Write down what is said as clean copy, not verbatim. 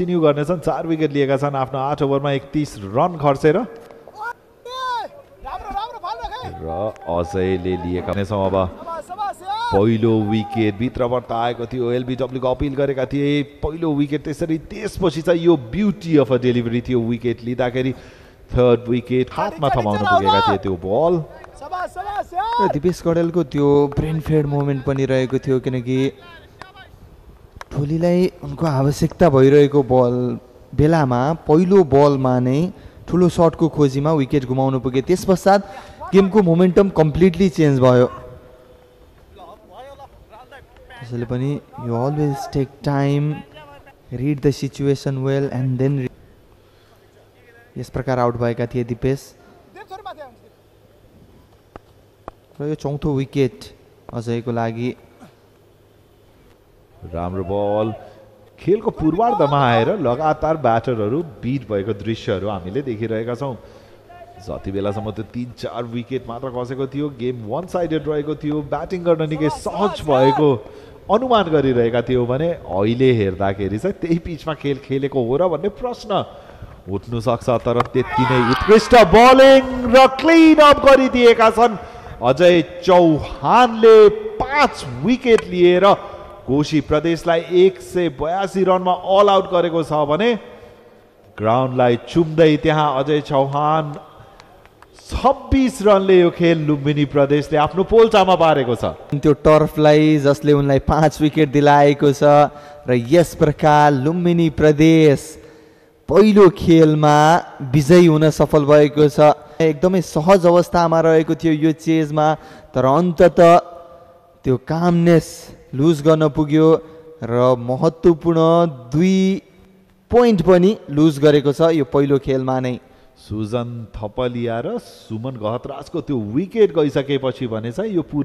Continue गर्नेछन्। 4 wicket लिएका छन् आफ्नो 8 ओभरमा 31 रन खर्चेर र अजयले लिएका छौँ। अब पहिलो विकेट भित्रबाट आएको थियो, एलबिडब्ल्यूको अपिल गरेका थिए पहिलो विकेट, त्यसरी त्यसपछि चाहिँ यो ब्युटी अफ अ डेलिभरी थियो विकेट लिँदाखेरि। थर्ड विकेट हातमा थमाउन पुगेका थिए त्यो बल। दिपेश कडेलको त्यो ब्रेन फेड मोमेन्ट पनि रहेको थियो, किनकि टोलीलाई उनको आवश्यकता भइरहेको बल बेलामा पहिलो बलमा नै ठुलो सटको खोजीमा विकेट गुमाउनु पुगे। त्यस पश्चात गेमको मोमेन्टम कम्प्लिटली चेन्ज भयो। त्यसैले पनि you always take time, read the situation well and then. यस प्रकार आउट भएका थिए दिपेश र यो चौथो विकेट अजयको लागि। राम्रो बल खेलको पूर्वार्धमा आएर लगातार ब्याटरहरू बिट भएको दृश्यहरू हामीले देखिरहेका छौँ। जति बेलासम्म त्यो 3-4 विकेट मात्र खसेको थियो, गेम वान साइडेड रहेको थियो, ब्याटिङ गर्न निकै सहज भएको अनुमान गरिरहेका थियौँ भने अहिले हेर्दाखेरि चाहिँ त्यही पिचमा खेल खेलेको हो र भन्ने प्रश्न उठ्नु सक्छ। तर त्यति नै उत्कृष्ट बलिङ र क्लिन अप गरिदिएका छन् अजय चौहानले। 5 विकेट लिएर कोशी प्रदेशलाई 182 रनमा अल आउट गरेको छ भने ग्राउन्डलाई चुम्दै त्यहाँ अजय चौहान 26 रनले यो खेल लुम्बिनी प्रदेशले आफ्नो पोल्चामा पारेको छ। त्यो टर्फलाई जसले उनलाई 5 विकेट दिलाएको छ र यस प्रकार लुम्बिनी प्रदेश पहिलो खेलमा विजयी हुन सफल भएको छ। एकदमै सहज अवस्थामा रहेको थियो यो चेजमा, तर अन्ततः त्यो कामनेस लुज गर्न पुग्यो र महत्त्वपूर्ण 2 पोइन्ट पनि लुज गरेको छ यो पहिलो खेलमा नै। सुजन थपलिया र सुमन गहतराजको त्यो विकेट गइसकेपछि भने चाहिँ यो पुरै